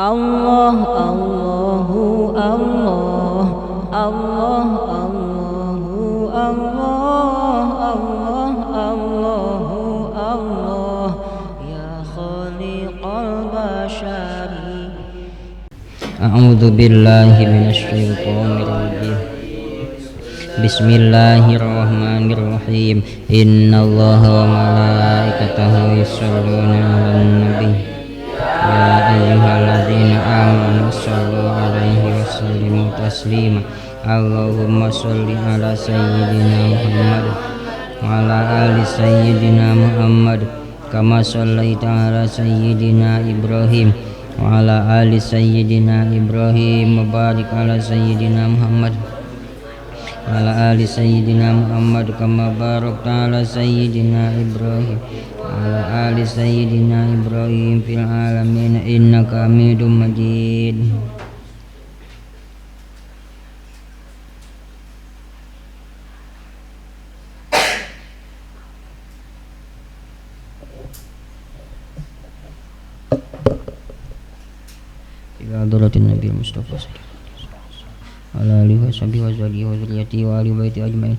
Allah Allahu Allah Allah Allahu Allah Allah Allahu Allah ya khaliqal bashari. A'udzu billahi minasyaitonir rajim. Bismillahirrahmanirrahim. Innallaha wa malaikatahu yashalluna 'alan nabi. Ya ayyuhalladzina amanu shallu 'alaihi wa sallimu taslima. Allahumma shalli 'ala sayyidina Muhammad wa 'ala ali sayyidina Muhammad kama shallaita 'ala sayyidina Ibrahim wa 'ala ali sayyidina Ibrahim wa barik 'ala sayyidina Muhammad wa 'ala ali sayyidina Muhammad kama barakta 'ala sayyidina Ibrahim ala ali sayyidina Ibrahim fil alamin innaka Hamidum Majid. Ila hadratin Nabi Mustafa sallallahu alaihi wa sahbihi wa azwajihi wa dzurriyyatihi wa ahli baiti ajmain.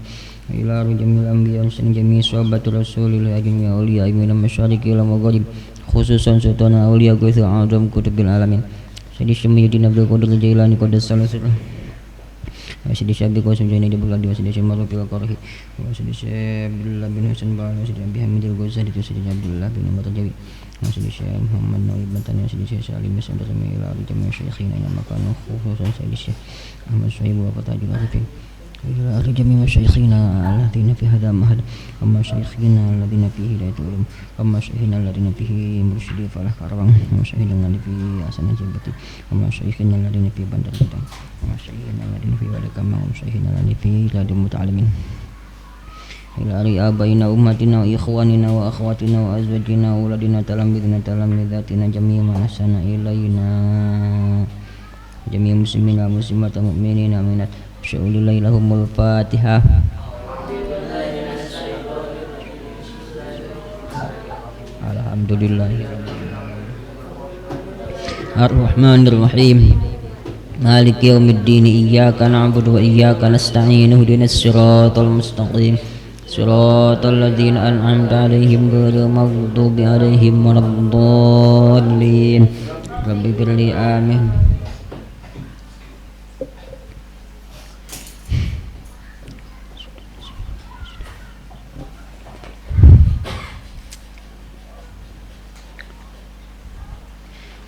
Ila jamil anbiya wa jami' sahabat rasulillah ajma'in awliya min masyariqi ila maghrib khususan sultana awliya ghaitsul azam kutubil alamin Sayyidi Syamsuddin Abdul Qadir Jailani qaddasallahu sirrah wa Sayyidi Syabi Qasim Jaini di Baghdad wa Sayyidi Syamru fil Qarhi wa Sayyidi Syekh Abdullah bin Husain Ba'al wa Sayyidi Abi Hamid Al-Ghazali wa Sayyidi Abdullah bin Umar Jawi wa Sayyidi Syekh Muhammad Nawawi Bantani wa Sayyidi Syekh Salim bin Sa'd ila jami' syekhina ila makanu khususan Sayyidi Syekh Ahmad Shuaib wa Fatajul Arifin إلى جميع مشايخنا الذين في هذا المهد ومشايخنا الذين في هداية العلوم ومشايخنا الذين فيه مرشدي فلاح كربang ومشايخنا الذين في أحسن جبتي ومشايخنا الذين في بندر بدang ومشايخنا الذين في ولكما ومشايخنا الذين في بلاد المتعلمين إلى آبائنا أمتنا وإخواننا وأخواتنا وأزواجنا وأولادنا تلاميذنا تلاميذاتنا جميع من أحسن إلينا جميع المسلمين والمسلمات المؤمنين والمؤمنات. Syu'ulillahumul Fatihah. Alhamdulillahirabbil alamin. Arrahmanir Rahim. Maliki yaumiddin. Iyyaka na'budu wa iyyaka nasta'in. Ihdinas siratal mustaqim. Siratal ladzina an'amta 'alaihim ghairil maghdubi 'alaihim waladdallin. Rabbi firli amin.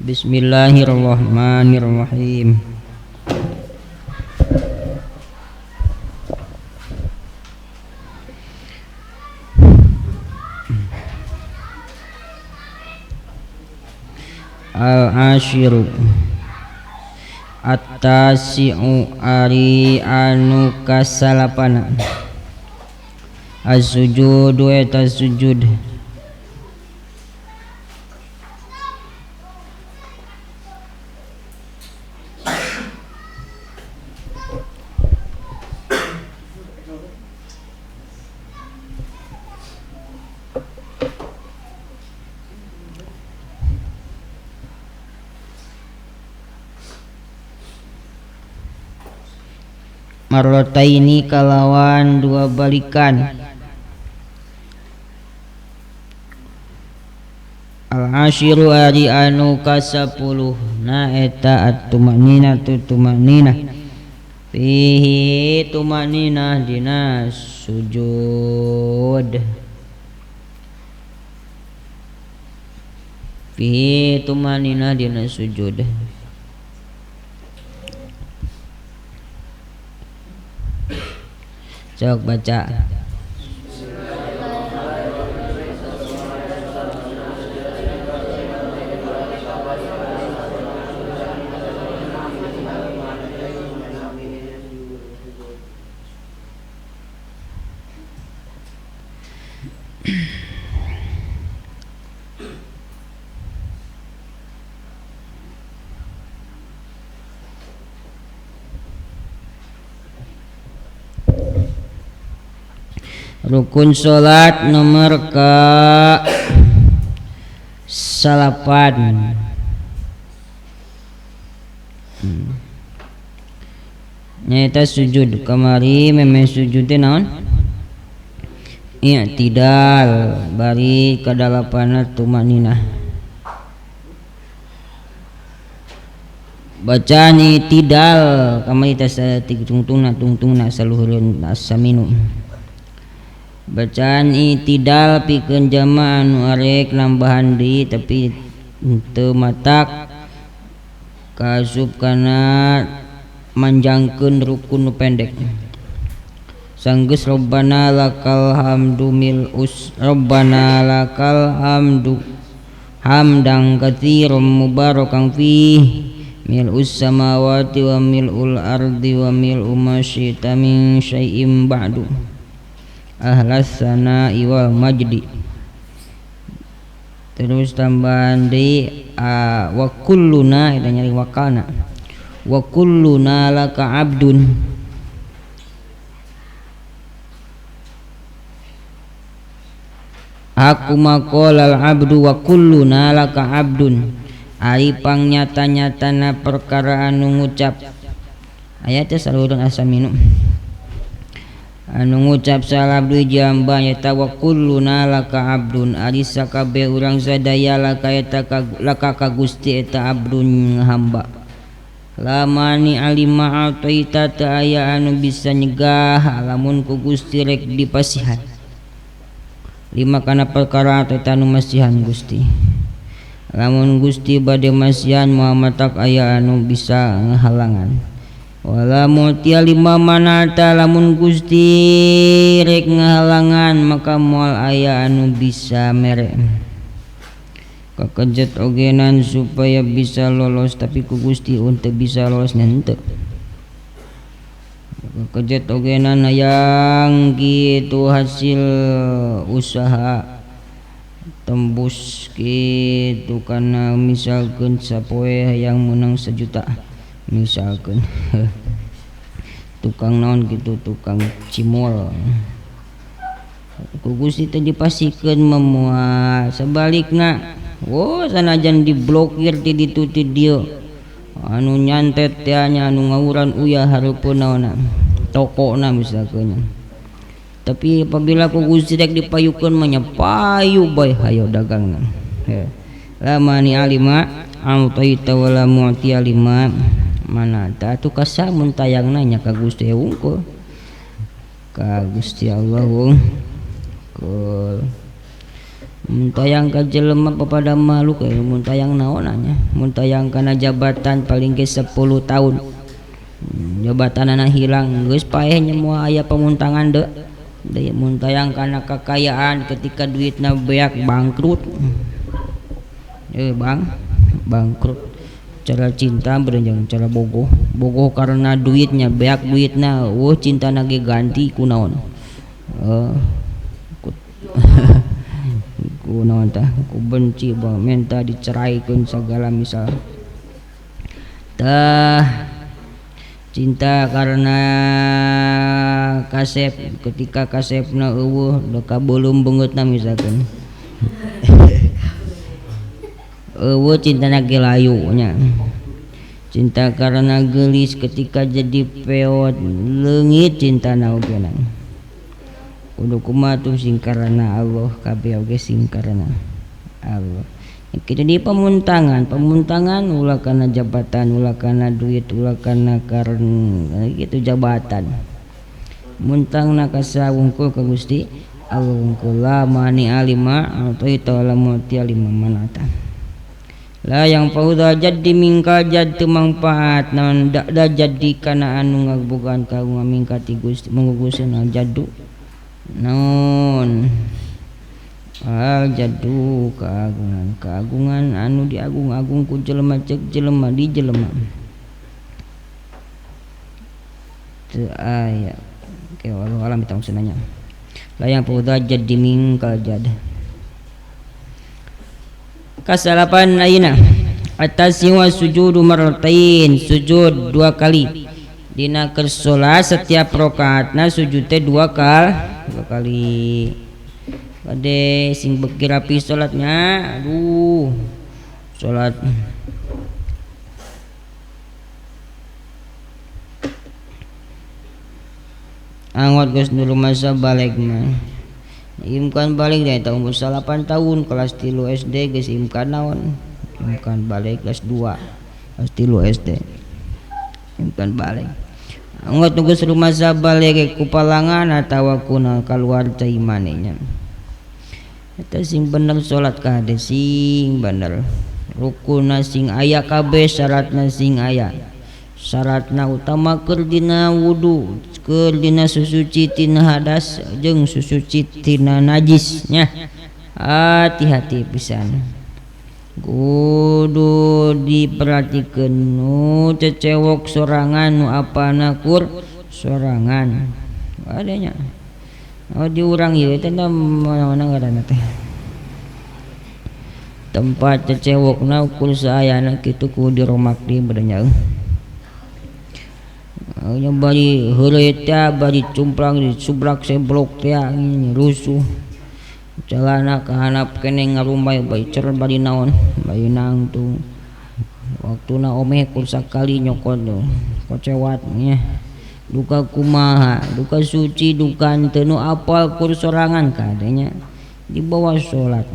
Bismillahirrahmanirrahim. Al-ashiru at-tasi'u ari anu kasalapana. As-sujudu eta sujud. Marrotaini kalawan dua balikan. Al-ashiru ari anu kasapuluh na eta at-tumanina tu tumanina fihi tumanina dina sujud. Fihi tumanina dina sujud. Cok baca. Rukun salat nomor ke 9. Nyaeta sujud kamari memeh sujud teh naon? I'tidal bari kadalapana tumaninah. Bacaan i'tidal kamari teh tungtungna tungtungna saluhureun asaminu. Bacaan i'tidal pikeun jamaah anu arek nambahan deui tapi teu matak kaasup kana manjangkeun rukun nu pendek. Sanggeus Rabbana lakal hamdu mil us Rabbana lakal hamdu hamdan katsiran mubarakan fih mil'us samawati wa mil'ul ardi wa mil'u ma syi'ta min syai'in ba'du ahlas sana'i wal majdi. Terus tambahan deui wa kulluna eta nyari wakana wa kulluna laka abdun. Aku maqalal abdu wa kulluna laka abdun. Ari pangnyata-nyatana perkara anu ngucap aya teh saluhureun asaminu anu ngucap salabdu jamba nyata wa kulluna laka abdun ari sakabeh urang sadaya laka eta laka ka Gusti eta abdun hamba. Lamani alima ataita teu aya anu bisa nyegah lamun ku Gusti rek dipasihan lima kana perkara eta anu masihan Gusti. Lamun Gusti bade masihan moal matak aya anu bisa ngahalangan. Wala mu'tiya lima manata lamun Gusti rek ngahalangan maka moal aya anu bisa mere. Kakejet ogenan supaya bisa lolos tapi ku Gusti untuk bisa lolos henteu. Kakejet ogenan hayang kitu hasil usaha tembus kitu kana misalkeun sapoe hayang menang sejuta misalkeun tukang naon kitu tukang cimol ku Gusti teh dipasikeun memoal. Sabalikna wo sanajan diblokir ti ditu ti dieu anu nyantet teh nya anu ngawuran uyah hareupeun naonna tokona misalkeun. Tapi apabila ku Gusti rek dipayukeun mah nya payu bae hayo dagangna. Lamani alima ataita wala mu'tiya lima manata atuh kasa mun tayangna nya ka Gusti wungkul ka Gusti Allah wungkul. Mun tayang ka jelema papada makhluk mun tayang naonna nya mun tayang kana jabatan paling ge 10 tahun jabatanana hilang geus paeh nya moal aya pamuntangan deui. Deui mun tayang kana kakayaan ketika duitna beak bangkrut. Bang bangkrut. Cara cinta berenjang cara bogoh. Bogoh karena duitnya beak duitna eueuh cintana ge ganti ku naon. Ku naon tah ku benci bang menta diceraikeun sagala misal. Tah cinta karena kasep ketika kasepna eueuh da kabeuleum beungeutna misalkeun. Eueuh cintana ge layu nya. Cinta karena geulis ketika jadi peot leungit cintana oge na. Kudu kumaha tuh sing karena Allah kabeh oge sing karena Allah. Kitu di pemuntangan, pemuntangan ulah kana jabatan, ulah kana duit, ulah kana karena kitu jabatan. Muntangna kasa wungkul ka Gusti Allah wungkul la mani alima ataita la mu'ti alima manata. La yang faudha jadi mingka jad teu mangpaat naon da jadi kana anu ngabogaan ka mingka ti Gusti mangguguseun jadu naon al jadu keagungan keagungan anu diagung-agung ku jelema ceuk jelema di jelema teu aya ke wallahu alam bitang sunanya la yang faudha jadi mingkal jad. Kasalapan ayeuna atasiwa sujudu marratain sujud dua kali dina keur salat setiap rakaatna sujud teh dua kali. Kade sing beuki rapi salatnya aduh salat Angot geus nu rumasa balik mah. Imkan balik deh tahun umur 8 tahun kelas 3 SD geus imkan naon? Imkan balik kelas 2 kelas 3 SD. Imkan balik. Angot nu geus rumasa balik ku palangan atawa kuna kaluar cai manehnya. Eta sing bener salat kade sing bener. Rukunna sing aya kabeh syaratna sing aya. Syaratna utama keur dina wudu, keur dina susuci tina hadas jeung susuci tina najis nya. Hati-hati pisan. Kudu diperhatikeun nu cecewok sorangan nu apana kur sorangan. Adanya. Oh di urang ieu teh mana-mana ngaranna teh. Tempat cecewokna ukur saayana kitu kudu diromak di bedanya. Nya bari heureuy teh bari cumplang disublak seblok teh rusuh. Celana kahanap keneh ngarumbay bari cer bari naon bari nangtung. Waktuna omeh kur sakali nyokot kocewat nya. Duka kumaha, duka suci, duka henteu nu apal kur sorangan kadenya dibawa salat.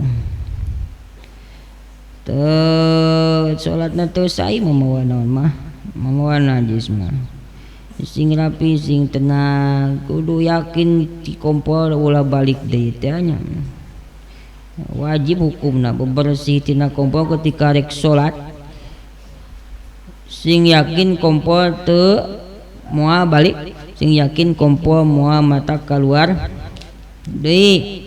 Teu salatna teu sae mamawa naon mah, mamawa najis mah. Sing rapi sing tenang, kudu yakin di kompor ulah balik deui teh nya. Wajib hukumna bebersih tina kompor ketika rek salat. Sing yakin kompor teu moal balik, sing yakin kompor moal mata keluar deui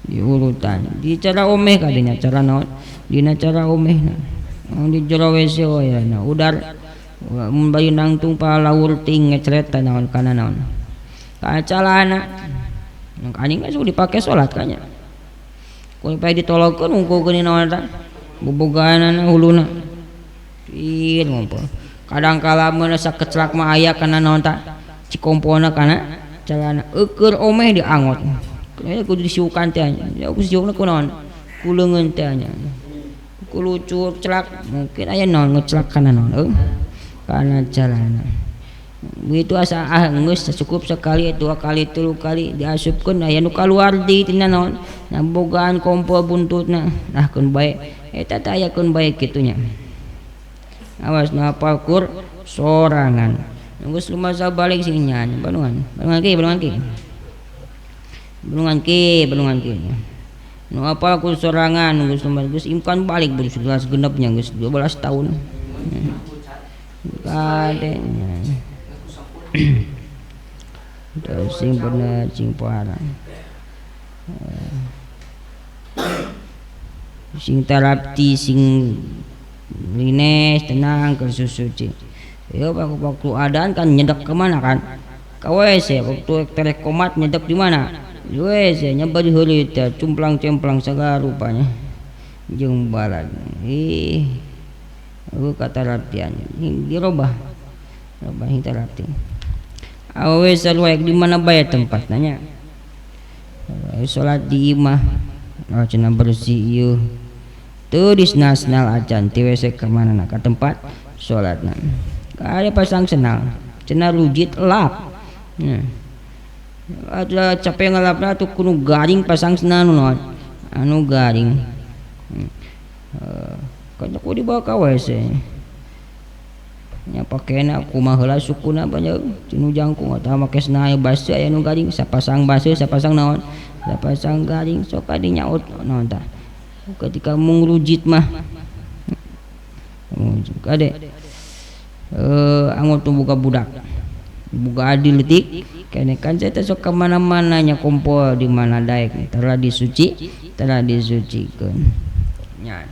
diurutan di cara omeh kadinya cara naon dina cara omehna di jero WC we na udar mun bari nangtung palaur ting ngecret naon kana naon ka calana anjing geus dipake salat kanya kuy pae ditologkeun hungkul geuning naon ta bobogaanana huluna ih ngompol. Kadang kala mun sakeclak mah aya kana naon ta cikompona kana calana eueur omeh diangot. Kudu kudu disiukan teh nya. Ya kudu siukna ku naon? Ku leungeun teh nya. Ku lucur celak mungkin aya naon ngecelak kana naon euy. Kana calana. Begitu asa ah geus cukup sekali dua kali tilu kali diasupkeun aya nu kaluar deui tina naon. Nabogaan kompor buntutna. Nah keun bae eta teh aya keun bae kitu nya. Awas nu apal kur sorangan. Geus lumasa balik sing nya balungan. Balungan ki, balungan ki. Balungan ki, balungan ki. Nu apal kur sorangan geus lumasa geus imkan balik geus 11 genepnya geus 12 tahun. Kade. Terus sing bener sing parah. Sing tarapti sing lines tenang ke susuci. Ya waktu adan kan nyedek ke mana kan? Ka WC waktu terek komat nyedek di mana? Di WC nya bari heureuy teh cumplang-cemplang sagala rupanya. Jeung balad. Ih. Eueuh kataraptian dirobah. Robah tarapti. Awewe sarua di mana bae tempatna nya. Salat di imah. Oh cenah bersih ieu. Teu disnasnal acan ti WC ka mana ka tempat salatna. Kaya pasang senal, cenah rujit lap. Atuh capek ngalapna atuh kudu garing pasang senal nu naon? Anu garing. Kana kudu dibawa ka WC. Nya pakena kumaha heula sukuna banyak tinu jangkung atawa make senal baseuh aya nu garing sapasang baseuh sapasang naon? Sapasang garing sok kadi nyaut naon tah. Ketika mungrujit mah kade angot buka budak buka adil letik kene kan saya sok ka mana-mana nya kompol di mana daek tara disuci tara disucikeun nya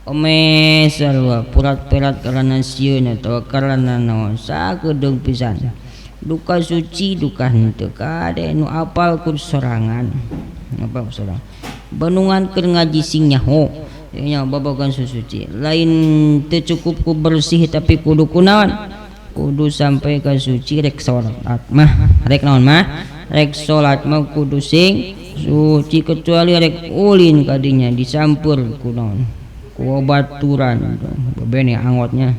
ome sarua purat-perat karana sieun atawa karana naon sakedeung pisan duka suci duka henteu kade nu apal ku sorangan apal sorangan Bandungan keur ngaji sing nyaho nya babagan susuci lain teu cukup ku bersih tapi kudu kunaon kudu sampai ka suci rek salat mah rek naon mah rek salat mah kudu sing suci kecuali rek ulin kadinya disampur ku naon ku baturan bebene angotnya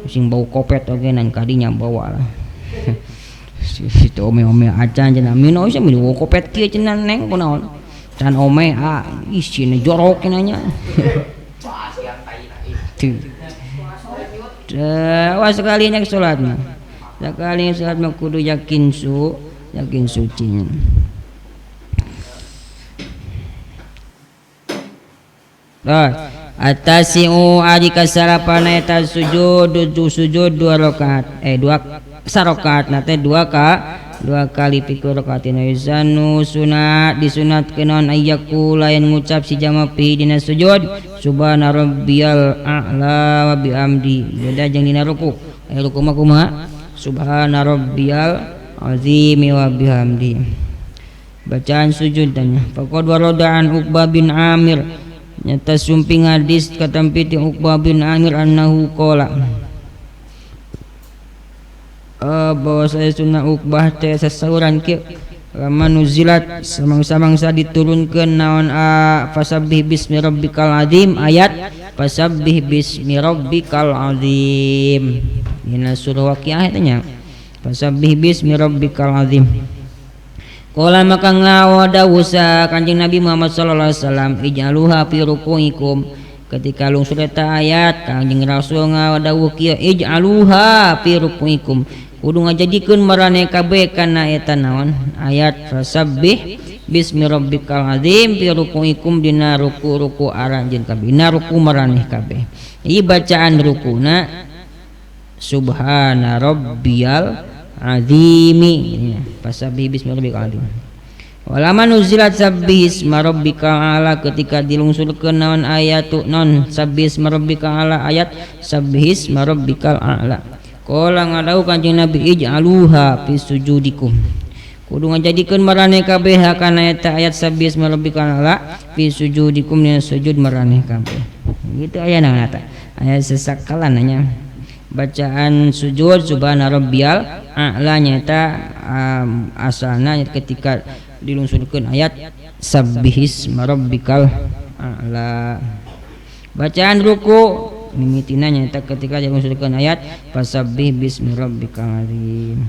sing bau kopet oge nan kadinya bawa lah. Situ ome-ome acan cenah minum sia minum kopet kieu cenah neng kunaon. Can ome ah ih cenah jorok cenah nya. Tuh. Wah sekali nya salat mah. Sekali salat mah kudu yakin yakin suci. Nah, atasiu ari kasarapana eta sujud sujud dua rakaat dua sarokaat na teh dua kali piku rakaatina yusanu sunat disunatkeun naon ayyaku lain ngucap si jama pi dina sujud subhana rabbiyal a'la wa bihamdi beda jeung dina ruku ruku mah kumaha subhana rabbiyal azimi wa bihamdi bacaan sujud tanya faqad warada'an Uqbah bin Amir nyata sumping hadis katampi ti Uqbah bin Amir annahu qala bahwa saya sunnah Uqbah teh sasauran kieu lama nuzilat samangsa-mangsa diturunkeun naon fasabbih bismi rabbikal azim ayat fasabbih bismi rabbikal azim dina surah Waqiah eta nya fasabbih bismi rabbikal azim qala maka ngawadawusa Kanjeng Nabi Muhammad sallallahu alaihi wasallam ij'aluha fi ruku'ikum ketika lungsur eta ayat Kanjeng Rasul ngawadawuh kieu ij'aluha fi ruku'ikum kudu ngajadikeun maraneh kabeh kana eta naon ayat fasabbih bismi rabbikal azim fi ruku'ikum dina ruku-ruku aranjeun kabeh dina ruku maraneh kabeh ieu bacaan rukuna subhana rabbiyal azimi fasabbih bismi rabbikal azim walama nuzilat sabbih isma rabbikal ala ketika dilungsurkeun naon ayat non sabbih isma rabbikal ala ayat sabbih isma rabbikal a'la qala ngadau Kanjeng Nabi ij'aluha fi sujudikum kudu ngajadikeun maraneh kabeh kana eta ayat sabbih isma rabbikal a'la fi sujudikum dina sujud maraneh kabeh gitu aya naon eta aya sesakalan nya bacaan sujud subhana rabbiyal a'la nyata asalna ketika dilungsurkeun ayat sabbihis rabbikal a'la bacaan ruku mimitina nyata ketika dilungsurkeun ayat fasabbih bismi rabbikal azim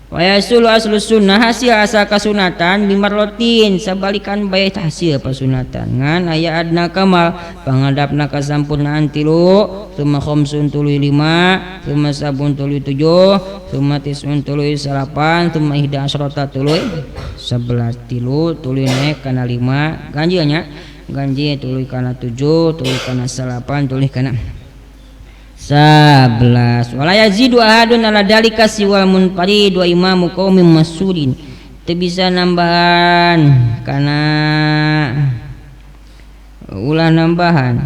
wa yasulu aslu sunnah hasil asal kasunatan bimarrotin sabalikan bae hasil pasunatan ngan aya adna kamal pangadapna kasampurnaan tilu summa khamsun tuluy lima summa sabun tuluy tujuh summa tis'un tuluy salapan summa ihda asrata tuluy 11 tilu tuluy naik kana lima ganjil nya ganjil tuluy kana tujuh tuluy kana salapan tuluy kana 11 wala yazidu ahadun ala dalika siwal munfarid wa imamu qaumin masurin teu bisa nambahan kana ulah nambahan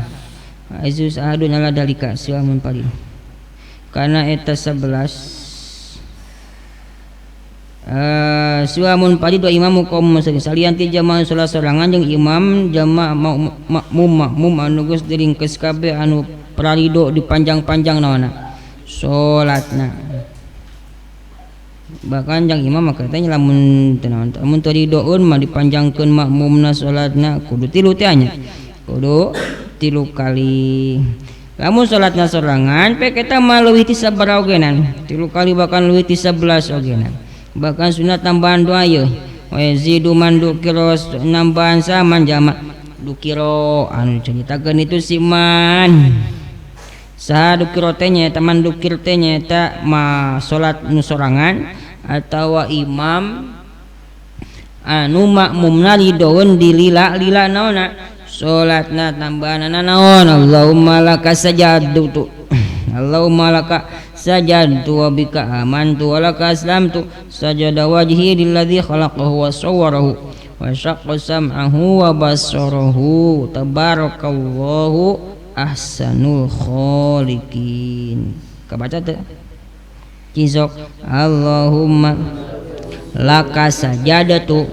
azus ahadun ala dalika siwal munfarid kana eta 11 siwa munfarid wa imamu qaumin masurin salian ti jamaah salat sorangan jeung imam jamaah makmum makmum anu geus diringkes kabeh anu prarido dipanjang-panjang naonna salatna bahkan jang imam mah katanya lamun teu naon lamun teu ridoeun mah dipanjangkeun makmumna salatna kudu tilu teh nya kudu tilu kali lamun salatna sorangan pek eta mah leuwih ti sabaraha ogenan tilu kali bahkan leuwih ti 11 ogenan bahkan sunat tambahan doa yeuh wa yazidu man dukira nambahan saman jamak dukiro anu caritakeun itu si man saha dukiro teh nya eta man dukir teh nya eta ma salat nu sorangan atawa imam anu makmumna ridoeun dilila-lila naonna salatna tambahanana naon Allahumma laka sajadtu Allahumma laka sajadtu wa bika amantu wa laka aslamtu sajada wajhi lilladzi khalaqahu wa sawwarahu wa syaqqa sam'ahu wa basarahu tabarakallahu ahsanul khaliqin kabaca teu cizok Allahumma laka sajadatu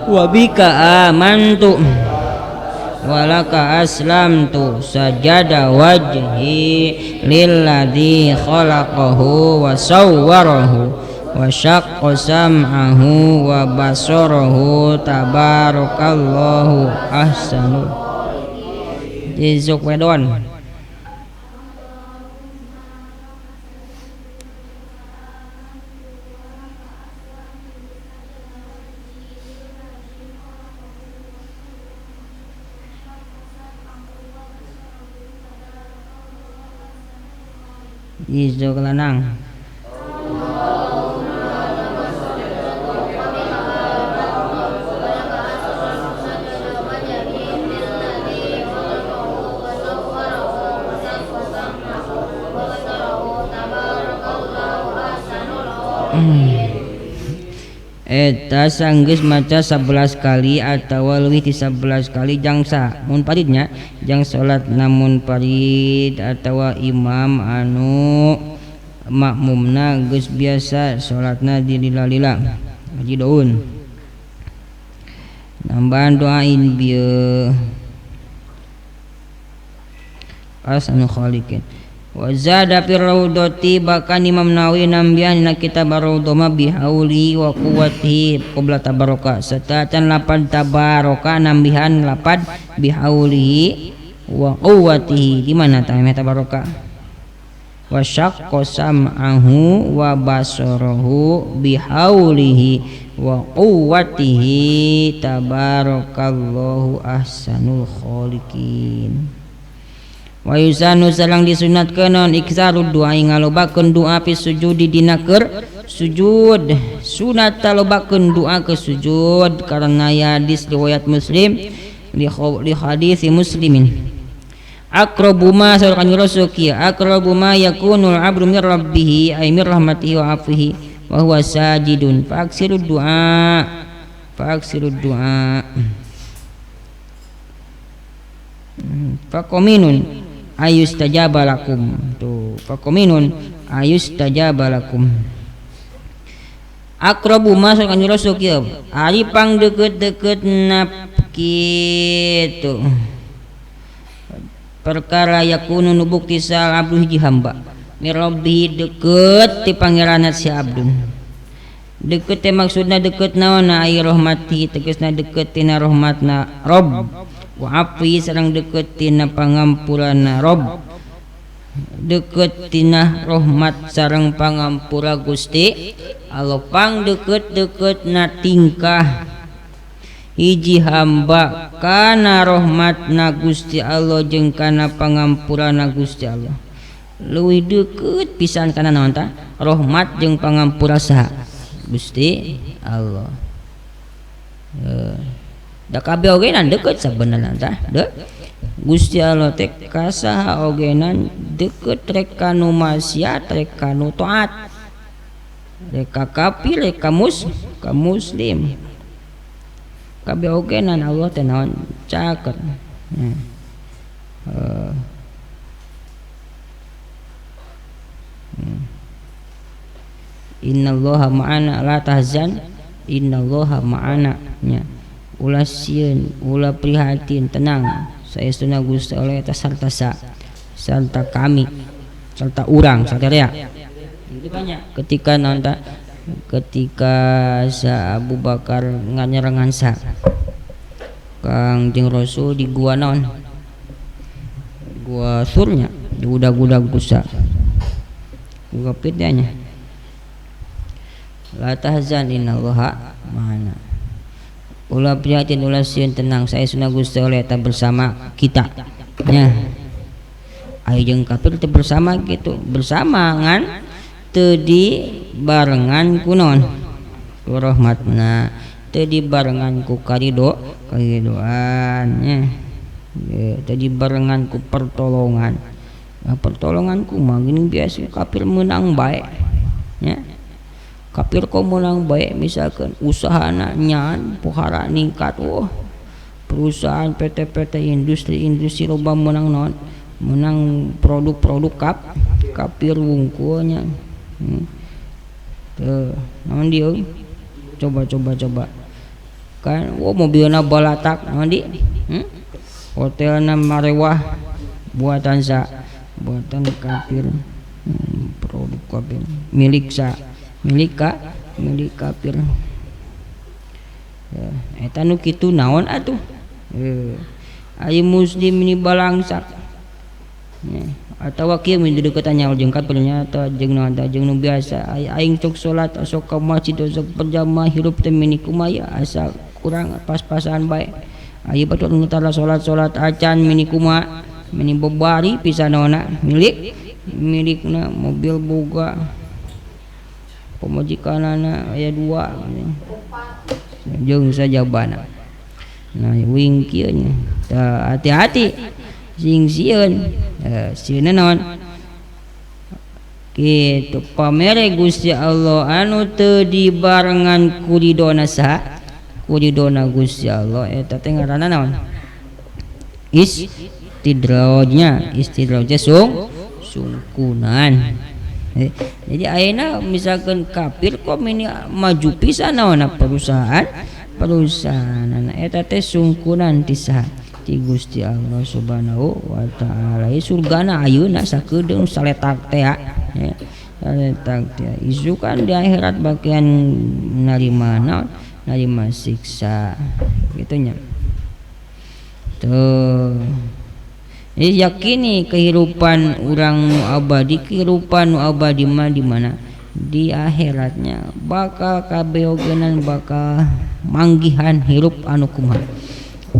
wa bika amantu wa laka aslamtu sajada wajhi lilladzi khalaqahu wa sawwarahu wa syaqqa sam'ahu wa basarahu tabarakallahu ahsanul Jizuk wedon. Izo lanang. Eta sanggeus maca 11 kali atawa leuwih ti 11 kali jangsa munfaridnya jang salat namun farid atawa imam anu makmumna geus biasa salatna dilila-lila haji daun nambahan doain bieu asanu khaliqin wa zada fir raudati bahkan Imam Nawawi nambihan dina kitab Ar-Raudhah ma bihauli wa quwwatihi qabla tabaraka serta can lapad tabaraka nambihan lapad bihaulihi wa quwwatihi di mana tah tabaraka wa syaqqa sam'ahu wa basarahu bihaulihi wa quwwatihi tabarakallahu ahsanul khaliqin. Wa yusanu sareng disunatkeun naon iktsarud doa ngalobakeun doa fi sujudi dina keur sujud sunat talobakeun doa ke sujud karena hadis riwayat Muslim li hadis Muslimin aqrabu ma saur kanjeng Rasul kieu aqrabu ma yakunul abdu min rabbih ay min rahmatihi wa afihi wa huwa sajidun faaksirud du'a faaksirud du'a faqominun ayustajaba lakum tuh faqominun ayustajaba lakum aqrabu ma saur kanjeng Rasul kieu ari pang deukeut-deukeut na kitu perkara yakunu nu bukti sal abdu hiji hamba mirabbi deukeut ti pangeranna si abdu deukeut teh maksudna deukeut naonna ai rahmati tegasna deukeut tina rahmatna Rabb wa afi sareng deukeut tina pangampurana Rabb deukeut tina rahmat sareng pangampura Gusti Allah pang deukeut-deukeutna tingkah hiji hamba kana rahmatna Gusti Allah jeung kana pangampurana Gusti Allah leuwih deukeut pisan kana naon tah rahmat jeung pangampura saha Gusti Allah. Da kabeh ogenan deukeut sabenerna tah Gusti Allah teh ka saha ogenan deukeut rek ka nu maksiat rek ka nu taat rek ka kafir rek ka muslim kabeh ogenan Allah teh naon caket. Innallaha ma'ana la tahzan innallaha ma'ana nya ulah sieun ulah prihatin tenang saestuna Gusti Allah eta sarta sarta kami sarta urang sadaya. Ketika naon ta ketika sa Abu Bakar nganyerengan sa Kangjeng Rasul di gua naon gua surnya di udag-udag kusa gua pitanya la tahzan innallaha ma'ana ulah prihatin ulah sieun tenang saestuna Gusti Allah eta bersama kita nya aya jeung kafir teu bersama gitu bersama ngan teu dibarengan ku naon ku rahmatna teu dibarengan ku karido karidoan nya teu dibarengan ku pertolongan. Nah, pertolongan ku mah geuning biasa kafir meunang bae nya kafir kok menang baik misalkan usahana nyan pohara ningkat wah perusahaan PT-PT industri-industri loba menang non menang produk-produk kafir wungkulnya. Tuh naon dia coba kan wah mobilna balatak naon di hotelna marewah buatan sa buatan kafir produk kafir milik sa milik kafir ya, eta nu kitu naon atuh aya muslim ini balangsak ya, atawa kieu mun deukeut nya jeung kafir nya atawa jeung naon tah jeung nu biasa aing cok salat sok ka masjid sok berjamaah hirup teh mini kumaha asa kurang pas-pasan bae aya batur nu tara salat-salat acan mini kumaha mini bebari pisan naonna milik Milikna mobil boga pamajikanana aya dua jeung sajabana. Nah wing kieu nya tah hati-hati sing sieun sieunna naon kitu pamere Gusti Allah anu teu dibarengan ku ridona saha ku ridona Gusti Allah eta teh ngaranna naon istidrajnya istidraj sungkunan. Jadi ayeuna misalkan kafir kok mini maju pisan naonna perusahaan eta teh sungkunan ti saha ti Gusti Allah Subhanahu wa taala. Surgana ayeuna sakedeung saletak teh ya saletak teh isukan di akhirat bagian narima naon narima siksa kitu nya. Tuh jadi yakini kehidupan urang nu abadi, kehidupan nu abadi mah di mana? Di akhiratnya bakal kabeogenan bakal manggihan hirup anu kumaha?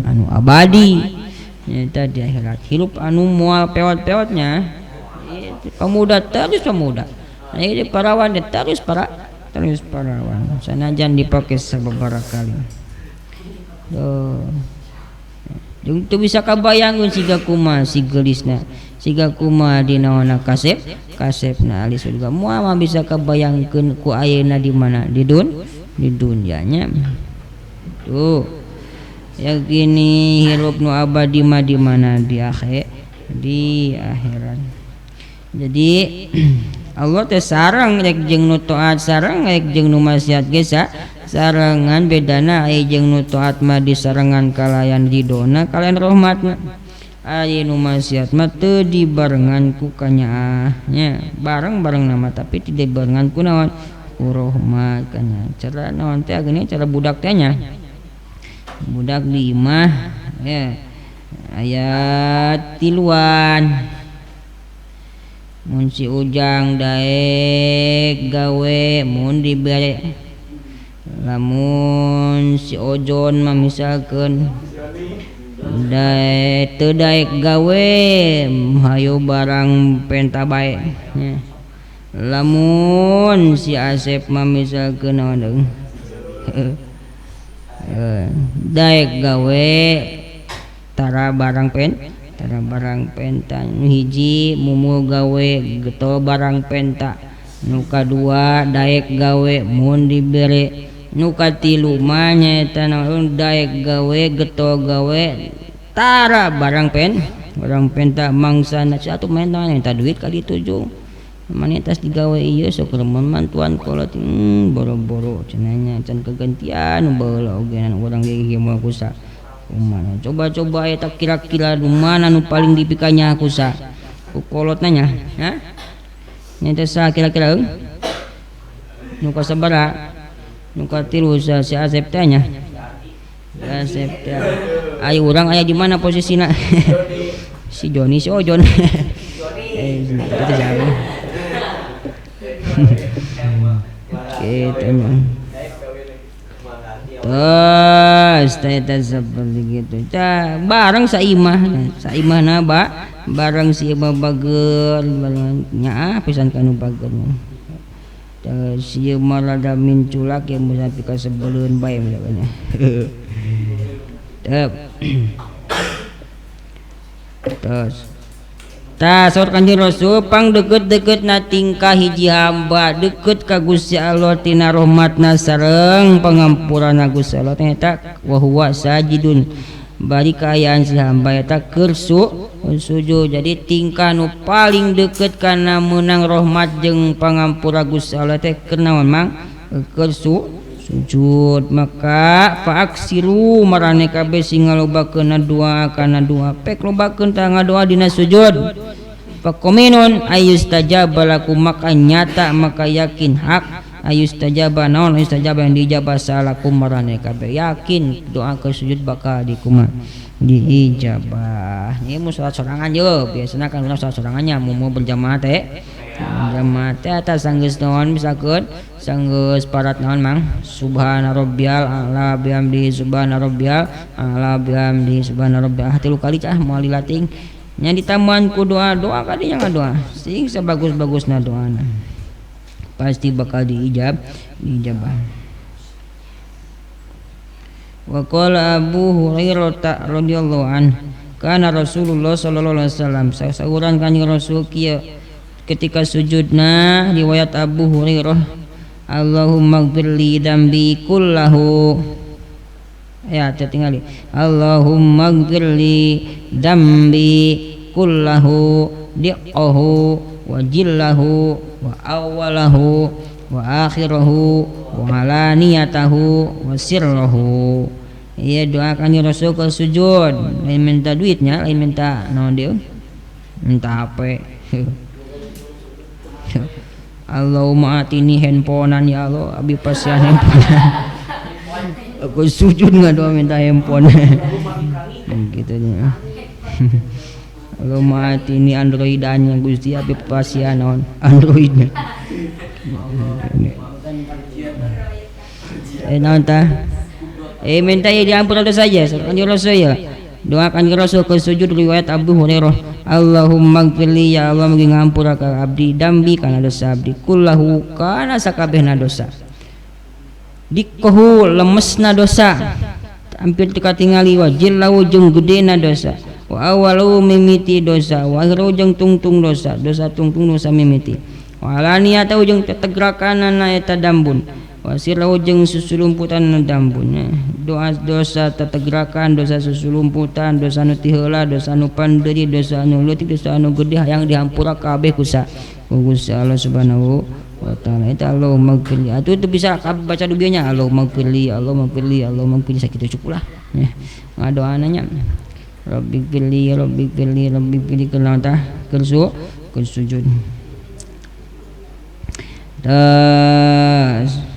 Anu abadi. Nyata di akhirat hirup anu moal pewot-pewotnya. Pemuda terus pemuda. Nah, ini parawan terus terus parawan. Sanajan dipake sababaraha kali. Tuh. Jeung teu bisa kabayangkeun siga kumaha si geulisna, siga kumaha dinaona kasep, kasepna ahli surga. Moal mah bisa kabayangkeun ku ayeuna di mana? Di dunyanya. Tuh. Yakini hirup nu abadi mah di mana? Di akhir, di akhirat. Jadi Allah teh sareng rek jeung nu taat sareng rek jeung nu maksiat ge sarengan bedana aya jeung nu taat mah disarengan kalayan ridona kalayan rahmatna aya nu maksiat mah teu dibarengan ku kanyaahnya bareng-bareng nama tapi tidak dibarengan ku naon ku rahmat kanya cara naon teh geuning cara budak teh nya budak di imah ya aya tiluan mun si Ujang daek gawe mun dibere lamun si Ojon mah misalkeun daek teu daek gawe hayu barang penta bae nya lamun si Asep mah misalkeun naon deung daek gawe tara barang tara barang penta nu hiji mumu gawe getol barang penta nu kadua daek gawe mun dibere nu katilu mah nyaeta naon daek gawe getol gawe tara barang penta mangsana satu main minta duit kali tujuh mane tas digawe ieu sok mantuan kolot boro-boro cenah nya can kegantian baheula ogenan urang ge ieu mah kusa kumaha coba-coba eta kira-kira nu mana nu paling dipikanya kusa ku kolotna nya ha nya teh saha kira-kira nu kasabaraha nu katilu si Asep teh nya Asep teh ayo urang aya di mana posisina si Joni si Ojon itu siapa gitu mah terus teh seperti gitu bareng saimah saimahna ba bareng si imah bager bareng nyaah pisan kanu bager teh si mah rada minculak ya mun sampai ka sebeleun bae misalnya teu terus tah saur Kanjeng Rasul pang deukeut-deukeut na tingkah hiji hamba deukeut ka Gusti Allah tina rahmatna sareng pangampurana Gusti Allah teh eta wa huwa sajidun bari kaayaan si hamba eta keur sujud. Jadi tingkah nu paling deukeut kana meunang rahmat jeung pangampura Gusti Allah teh keur naon mang keur sujud. Maka faaksiru marane kabeh sing ngalobakeun doa kana doa pek lobakeun tah ngadoa dina sujud. Faqominun ayustajaba lakum maka nyata maka yakin hak ayustajaba naon ayustajaba yang diijabah salakum marane kabeh yakin doa ke sujud bakal dikumaha diijabah. Ini mu salat sorangan ye biasana kan urang salat sorangannya mu berjamaah teh jamaah teh atas sanggeus naon misalkeun sanggeus parat naon mang subhana rabbiyal a'la bihamdi subhana rabbiyal a'la bihamdi subhana rabbiyal tilu kali cah moal dilating Nya ditamuan ku doa doa kadinya ngadoa sing sabagus-bagusna doana pasti bakal diijabah. Wa qala Abu Hurairah radhiyallahu anhu kana Rasulullah sallallahu alaihi wasallam sauran kanjeng Rasul kieu ketika sujudna riwayat Abu Hurairah Allahumma gfirli dzambi kullahu ya tertinggali Allahumma gfirli dzambi kullahu diqqahu wa jillahu wa awwalahu wa akhirahu wa alaniyatahu wa sirrahu. Iya doa kanjeng Rasul ke sujud lain minta duitnya lain minta naon dia minta HP. Allahumma atini handphonean ya Allah abi pasian handphone. Aku sujud nggak doa minta handphone gitu nya. Allahumma atini androidannya Gusti abi pasian naon androidnya. Naon tah? Minta ya diampun dosa saja kanjeng Rasul ya. Doa kanjeng Rasul ke sujud riwayat Abu Hurairah Allahumma gfirli ya Allah mugi ngampura ka abdi dambi kana dosa abdi kullahu kana sakabehna dosa dikohu lemesna dosa hampir teu katingali wa jillahu jeung gedena dosa wa awalu mimiti dosa wa akhiru jeung tungtung dosa dosa tungtung dosa mimiti wa alaniyatahu jeung tetegrakanana eta dambun wasirau jeung susulumputan dambun. Doa dosa tetegrakan dosa susulumputan dosa nu ti heula dosa nu pandeuri dosa nu leutik dosa nu gede hayang dihampura kabeh ku Gusti Allah Subhanahu wa taala. Eta Allahumma gfirli atuh teu bisa baca dubianya Allahumma gfirli Allahumma gfirli Allahumma gfirli sakitu cukup lah ya ngadoana nya Rabbi gfirli Rabbi gfirli Rabbi gfirli kana tah keur sujud tas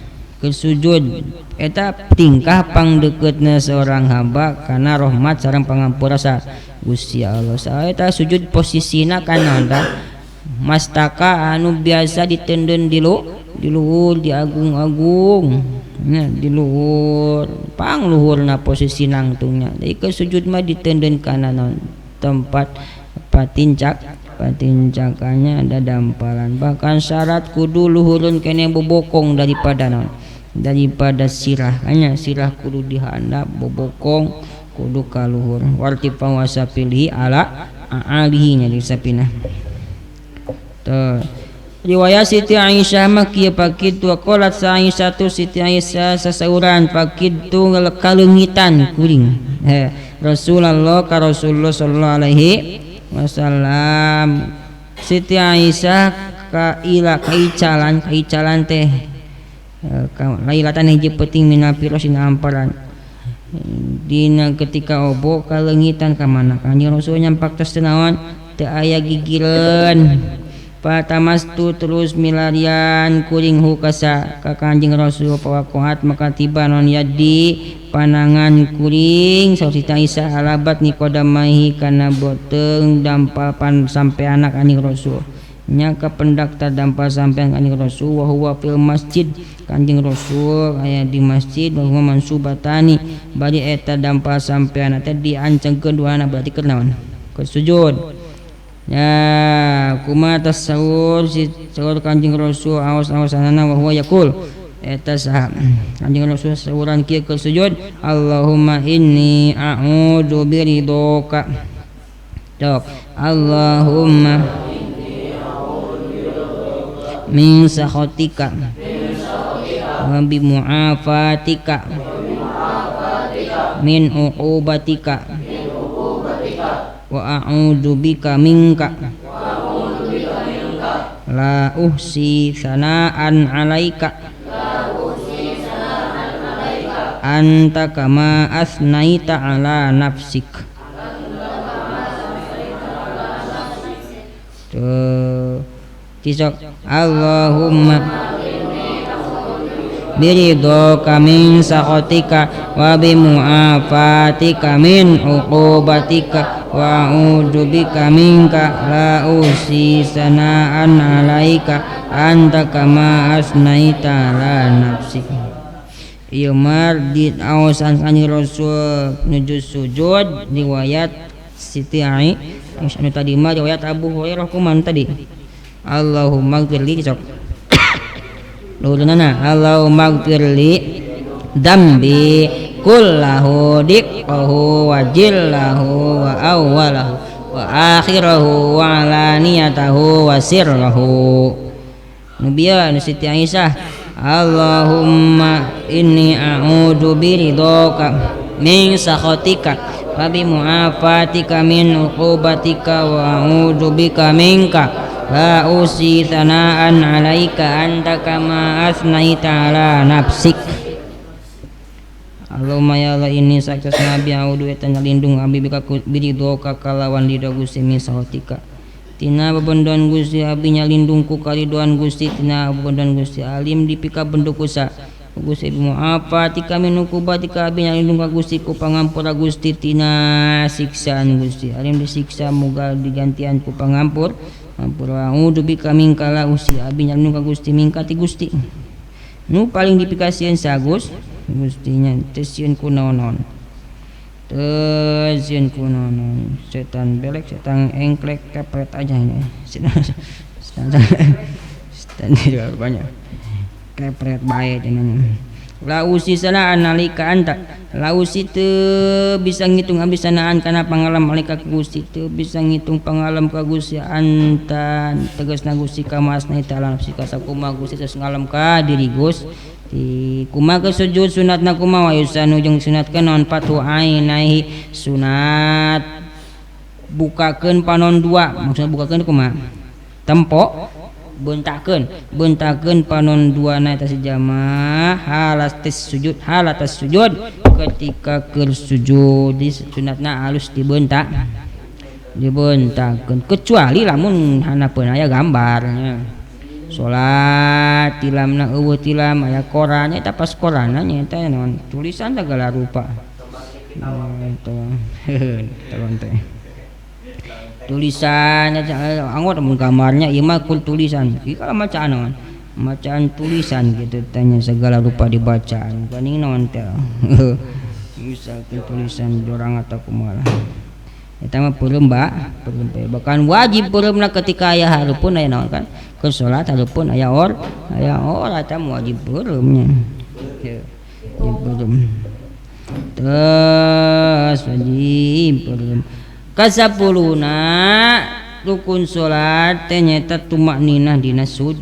kesujud eta tingkah pangdeukeutna seorang hamba kana rahmat sareng pangampura sa Gusti Allah. Eta sujud posisina kana tah mastaka anu biasa ditendeun di luhur diagung-agung nya di luhur pangluhurna posisi nangtungnya. Jadi ke sujud mah ditendeun kana naon tempat patincakannya ada dampalan bahkan syarat kudu luhurun kene bobokong daripada naon daripada sirah hanya sirah kudu dihandap bobokong kudu kaluhur warti pawasa pilih ala alihi nya di sapina. Tuh riwayat Siti Aisyah mah kieu pakitu qalat sa Aisyah tu Siti Aisyah sasauran pakitu kaleungitan kuring Rasulullah ka Rasulullah sallallahu alaihi wasallam. Siti Aisyah kaila kaicalan teh lailatan hiji peuting mina pirosina amparan dina ketika obo kaleungitan ka mana kanjeng Rasul nyampak tos teu naon teu aya gigireun patamastu terus milarian kuring hukasa ka kanjeng Rasul pawakohat maka tiba non yadi panangan kuring saur Siti Aisyah alabat nikodamaihi kana boteung dampal pan sampai anak kanjeng Rasul nya kapendak tadampal sampean kanjeng Rasul wa huwa fil masjid kanjeng Rasul aya di masjid wa huwa mansubatani bari eta dampal sampean teh diancengkeun duana berarti keur naon keur sujud ya kumaha tasawur si saur kanjeng Rasul aos-aosanana wa huwa yaqul eta saha kanjeng Rasul sauran kieu keur sujud Allahumma inni a'udzu biridhoka dok Allahumma min sakhatika wa bi mu'afatika min uqubatika wa a'udzu bika minka la uhsi sana'an 'alaika anta kama asnaita 'ala nafsik. Tuh tisok Allahumma biridhoka min sakhatika wa bi mu'afatika min uqubatika wa a'udzu bika minka la usi sana'an 'alaika anta kama asnaita 'ala nafsik. Ieu mar di aosan kanjeng Rasul nuju sujud riwayat Siti Aisyah anu tadi mah riwayat Abu Hurairah kumaha tadi Allahumma gfirli sok luhurna Allahumma gfirli dzambi kullahu diqqahu wa jillahu wa awwalahu wa akhirahu wa alaniyatahu wa sirrahu. Nu bieu anu Siti Aisyah Allahumma inni a'udzu biridhoka min sakhatika wa bi mu'afatika min uqubatika wa a'udzu bika minka la usi thana'an 'alaika anta kama asnaita 'ala nafsik. Allahumma ya Allah ini sukses nabi a'udzu eta nyalindung abdi bika biridhoka kalawan ridho Gusti min sakhatika tina bebendon Gusti abdi nyalindung ku karidoan Gusti tina bebendon Gusti alim dipika bentuk kusa Gusti mu'afatika min uqubatika abdi nyalindung ka Gusti ku pangampura Gusti tina siksaan Gusti alim disiksa muga digantian ku pangampur ampura a'udzu bika minka la usi abdi nyalindung ka Gusti minka ti Gusti nu paling dipikasieun sagus Gustinya teu sieun ku naon-naon teu sieun ku naon-naon setan belek setan engklek kepret aja ini setan setan banyak kepret bae cenah la usi sanaan nalika anta la usi teu bisa ngitung abdi sanaan kana pangalam alika Gusti teu bisa ngitung pangalam ka Gusti anta tegasna Gusti kama asnaita ala nafsika sakumaha Gusti geus ngalam ka diri Gusti kumaha sujud sunatna kumaha wa yusanu jeung sunatkeun naon patu ainaihi sunat bukakeun panon dua maksudna bukakeun kumaha tempo bentakeun panon dua na eta si jamaah halatas sujud ketika keur sujud di sunatna alus dibentakeun kecuali lamun hanapeun aya gambarnya salat tilamna eueuh tilam aya koran eta pas koranna nya eta naon tulisan segala rupa tolong teh tulisannya anggot mun gambarnya ieu mah kul tulisan ieu kalau macaan naon macaan tulisan gitu tanya segala rupa dibacaan geuning naon teh misalkan tulisan dorang atau kumaha eta mah peureum bahkan wajib peureumna ketika aya hareupeun aya naon kan ke salat hareupeun aya or eta wajib peureumnya wajib peureum terus wajib peureum kasapuluna rukun salat teh nyaeta tumakninah dina sujud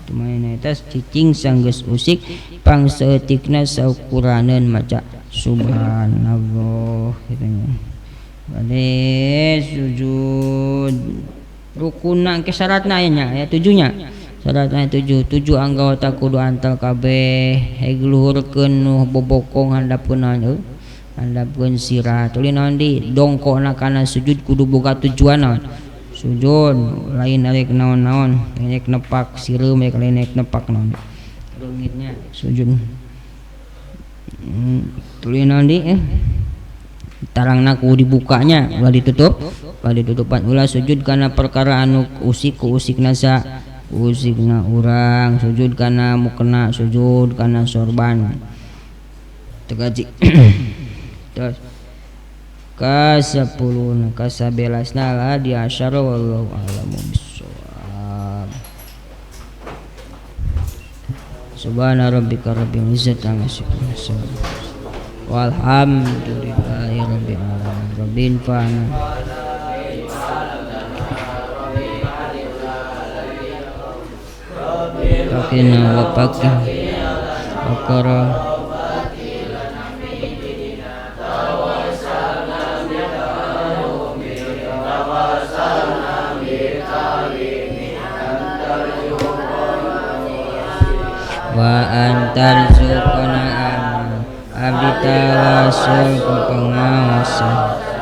tumakninah eta cicing sanggeus usik pangsaeutikna saukuraneun maca subhanallah kitu nya bade sujud rukunna ke syaratna aya nya aya tujuhnya syaratna tujuh anggota kudu antal kabeh heg luhurkeun nu bobokong handapkeun naon handapkeun sirah tuluy naon di dongkokna kana sujud kudu boga tujuan naon sujud lain arek naon-naon rek nepak sireum rek lain rek nepak naon leungitnya sujud tuluy naon di tarangna kudu dibukanya ulah ditutup ulah ditutupan ulah sujud kana perkara anu usik ku usikna sa usikna urang sujud kana mukena sujud kana sorban tegaji terus ka-10 ka-11 lah di asyara wallahu a'lamu bissawab. Subhana rabbika rabbil izzati amma yasifun walhamdulillahi rabbil alamin rabbin fa'ana pakina wa pakina wakara wa antar zukana abdi tawasul ku pengawasan.